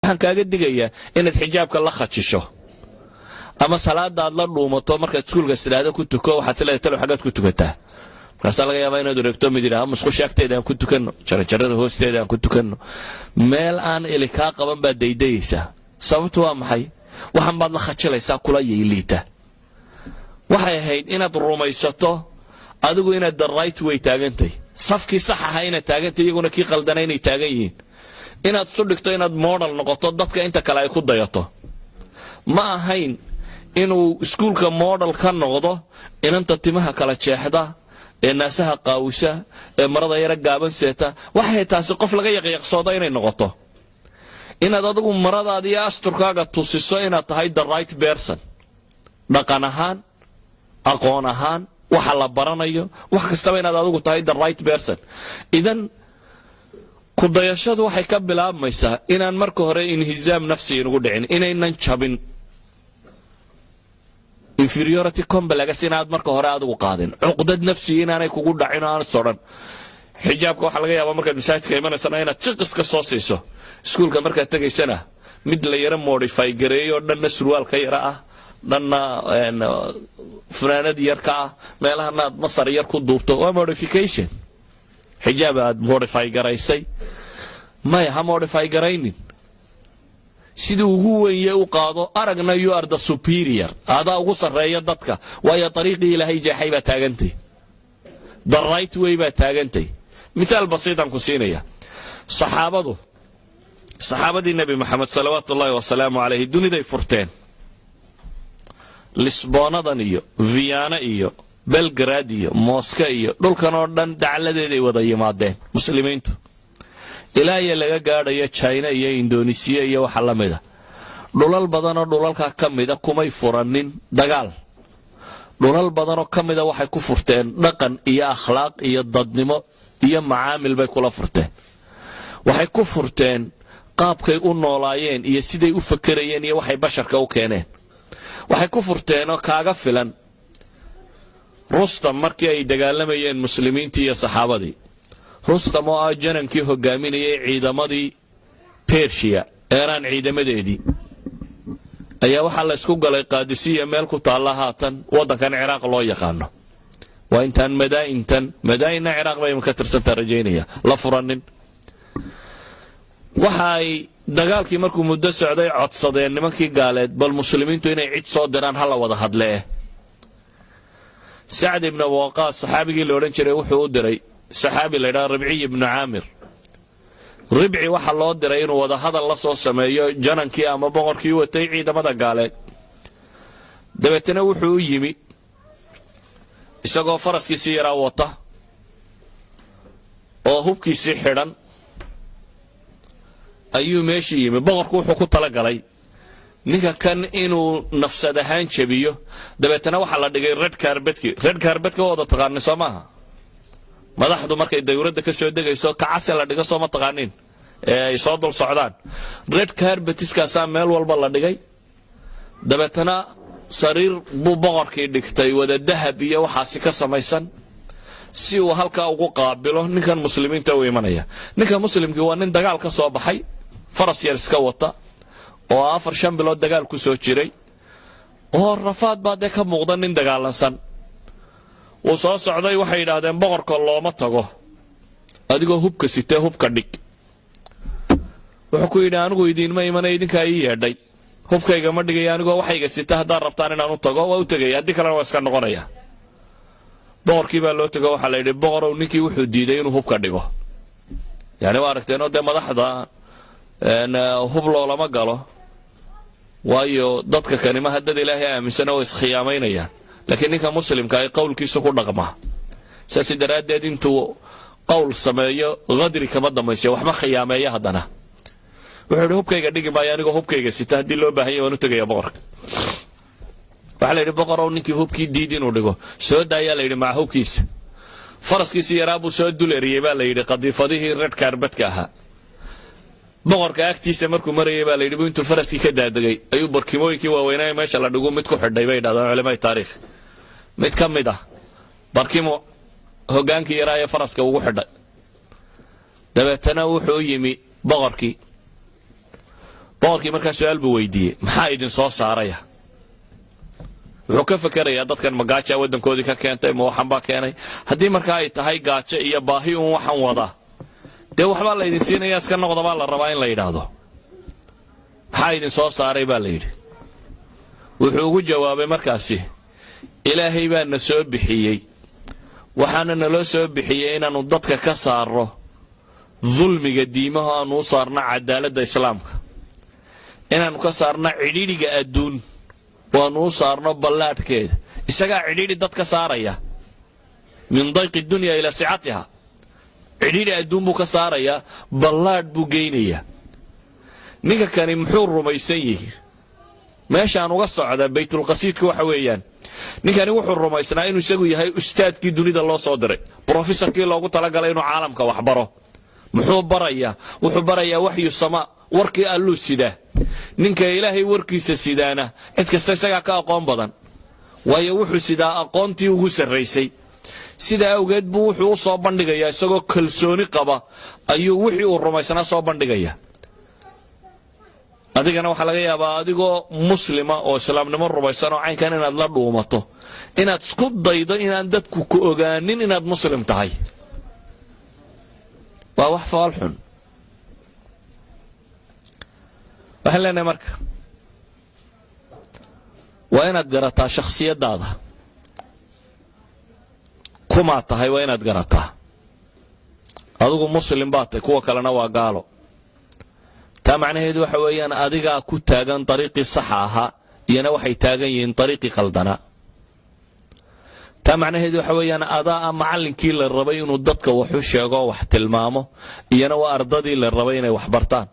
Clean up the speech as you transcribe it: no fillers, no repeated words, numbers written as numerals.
Waxaan kaaga digayaa inaad xijaabka la khajisho ama salaada aad la dhuumato. Markaad iskuulka sidhaahdo ku tuko, waxaad sileedahay, "Talow xaggaad ku tukataa?" Markaasaa laga yaabaa inaad wareegto, mid yidhaha, "Musqusha agteeda aan ku tukanno, jaranjarada hoosteeda aan ku tukanno." Meel aan ili kaa qaban baad daydayaysaa. Sababtu waa maxay? Waxan baad la khajilaysaa kula yayliita. Waxay ahayd inaad rumaysato adigu inaad the right way taagantay, safkii sax ahaa inaad taagantay, iyaguna kii qaldana inay taagan yihiin, inaad isu dhigto, inaad model noqoto, dadka inta kale ay ku dayato. Ma ahayn inuu iskuulka model ka noqdo inanta timaha kala jeexda ee naasaha qaawisa ee marada yara gaaban seeta. Waxay taasi qof laga yaqyaqsoodo inay noqoto. Inaad adigu maradaada iyo asturkaaga tusiso inaad tahay the right person, dhaqan ahaan, aqoon ahaan, waxa la baranayo, wax kastaba inaad adigu tahay the right person. Idan kudayashadu waxay ka bilaabmaysaa inaan marka hore inhizaam nafsi inugu dhicin, inaynan jabin, inferiority complex inaad marka hore adigu qaadin, cuqdad nafsiga inaanay kugu dhacin oo aan sodhan. Xijaabka waxaa laga yaabaa markaad masaajidka imanaysana inaad jiqiska soo siiso, iskuulka markaad tegaysana mid la yaro modify gareeyo, dhanna surwaalka yara ah, dhanna funaanad yar ka ah, meelahana aad masar yar ku duubto. Waa modification, xijaab aad modify garaysay. Maya, ha modify garaynin. Sidii ugu wenye u qaado. Aragna you are the superior, adaa ugu sarreeya dadka, waayo ariiqii Ilaahay jeexay baa taagantay, the right way baa taagantay. Mithaal basiitan ku siinaya. Saxaabadu, saxaabadii Nebi Maxamed salawaatu ullaahi wasalaamu calayhi, duniday furteen. Lisboonadan iyo Viyaana iyo Belgrad iyo Mooska iyo dhulkan oo dhan dacladeeday wada yimaadeen muslimiintu, ilaa iyo laga gaadhayo China iyo Indonesiya iyo waxa la mida. Dhulal badanoo dhulalkaa ka mida kumay furanin dagaal. Dhulal badanoo ka mida waxay ku furteen dhaqan iyo akhlaaq iyo dadnimo iyo macaamil bay kula furteen. Waxay ku furteen qaabkay u noolaayeen iyo siday u fakerayeen iyo waxay basharka u keeneen. Waxay ku furteenoo kaaga filan Rustam markii ay dagaalamayeen muslimiintii iyo saxaabadii. Rustam oo ah janankii hogaaminayay ciidamadii Bershiya, Eeraan ciidamadeedii, ayaa waxaa la ysku galay Qaadisiya, meel ku taalla haatan waddankan Ciraaq loo yaqaano. Waa intaan Madaa'intan, Madaa'inna Ciraaq bay imika tirsantaa rajaynaya, la furanin. Waxa ay dagaalkii markuu muddo socday codsadeen nimankii gaaleed bal muslimiintu inay cid soo diraan, ha la wada hadlee. Sacd ibnu Waqaas, saxaabigii la odhan jiray, wuxuu u diray saxaabi la ydhaha Ribciy ibnu Caamir. Ribci waxaa loo diray inuu wada hadal la soo sameeyo janankii ama boqorkii watay ciidamada gaaleed. Dabeetana wuxuu u yimi isagoo faraskiisii yaraa wata oo hubkiisii xidhan ayuu meeshii yimi. Boqorku wuxuu ku talagalay ninka kan inuu nafsad ahaan jabiyo. Dabeetana waxaa la dhigay red carpetkii. Red carpetka waa wada taqaanin, soo maaha? Madaxdu markay dawladda ka soo degayso kacase la dhigo, soo ma taqaanin, ee ay soo dul socdaan? Red carpetiskaasaa meel walba la dhigay. Dabeetana sariir buu boqorkii dhigtay wada dahab iyo waxaasi ka samaysan, si uu halkaa ugu qaabilo ninkan muslimiinta u imanaya. Ninka muslimkii waa nin dagaal ka soo baxay, faras yar iska wata, oo 4-5 bilood dagaal ku soo jiray, oo rafaad baa dee ka muuqda, nin dagaalansan. Wuu soo socday. Waxay yidhaahdeen, "Boqorka looma tago adigoo hubka sitee, hubka dhig." Wuxuu ku yidhi, "Anigu idiinma imanay, idinkaa ii yeedhay. Hubkayga ma dhigaya anigoo waxayga sita. Haddaad rabtaan inaan u tago, waa u tegaya, haddii kalena waa iska noqonaya." Boqorkii baa loo tego. Waxaa la yidhi, "Boqorow, ninkii wuxuu diiday inuu hubka dhigo." Yani waa aragteenoo dee madaxda hub loolama galo, waayo dadka kanima haddad Ilaahay aaminsana way iskhiyaamaynayaan, laakiin ninka muslimka ay qowlkiisu ku dhaqmaa. Saas daraaddeed intuu qowl sameeyo qadri kama dambaysiyo, waxma khiyaameeya. Haddana wuxuu yidhi, "Hubkayga dhigi maayo anigoo hubkayga sita. Haddii loo baahan yahy waan u tegaya boqorka." Waxaa la yidhi, "Boqorow, ninkii hubkii diid inuu dhigo." Soo daayaa la yidhi maca hubkiisa. Faraskiisii yaraa buu soo dul eriyey baa la yidhi qadiifadihii red carpetka ahaa. Boqorka agtiisa markuu marayay baa la yidhi bu intuu faraskii ka daadegay ayuu barkimooyinkii waaweynaa meesha la dhigu mid ku xidhay, bay yidhahdaan culamada taariikh. Mid ka mid ah barkimo hogaankii yaraa ee faraska ugu xidhay. Dabeetana wuxuu yimi boqorkii. Boqorkii markaa su-aal buu weydiiyey: "Maxaa idin soo saaraya?" Wuxuu ka fekerayaa dadkan ma gaaja waddankoodii ka keentay, ma waxan baa keenay? Haddii markaa ay tahay gaajo iyo baahi uun waxan wada, dee waxbaa laydin siinaya, iska noqda baa la rabaa in la yidhaahdo. "Maxaa idin soo saaray?" baa la yidhi. Wuxuu ugu jawaabay markaasi: "Ilaahay baa na soo bixiyey, waxaana naloo soo bixiyey inaannu dadka ka saarro dulmiga diimaha, aanu u saarno cadaaladda Islaamka, inaannu ka saarno cidhidhiga adduun oo aanu u saarno ballaadhkeeda." Isagaa cidhidhi dad ka saaraya, من ضيق الدنيا إلى سعتها. Cidhidhi adduun buu ka saarayaa, ballaadh buu geynayaa. Ninka kani muxuu rumaysan yihi? Meeshaan uga socda baytulqasiidku waxa weeyaan, ninkani wuxuu rumaysnaa inuu isagu yahay ustaadkii dunida loo soo diray, brofesorkii loogu talagalay inuu caalamka wax baro. Muxuu barayaa? Wuxuu barayaa waxyu samaa, warkii Alluu sidaa. Ninka Ilaahay warkiisa sidaana cid kasta isagaa ka aqoon badan, waayo wuxuu sidaa aqoontii ugu sarraysay. Sidaa awgeed buu wuxuu u soo bandhigayaa, isagoo kalsooni qaba ayuu wixii uu rumaysnaa soo bandhigaya. Adigana waxaa laga yaabaa adigoo muslima oo islaamnimo rumaysan oo caynkan inaad la dhuumato, inaad isku daydo inaan dadku ku ogaanin inaad muslim tahay. Waa wax fool xun. Waxaan leenahay marka, waa inaad garataa shakhsiyaddaada, kumaad tahay waa inaad garataa. Adigu muslim baad tahay, kuwa kalena waa gaalo. Taa macnaheedu waxa weeyaan adigaa ku taagan dariiqii saxa ahaa, iyana waxay taagan yihiin dariiqii qaldanaa. Taa macnaheedu waxa weeyaan adaa ah macallinkii la rabay inuu dadka wax u sheego, wax tilmaamo, iyana waa ardadii la rabay inay wax bartaan.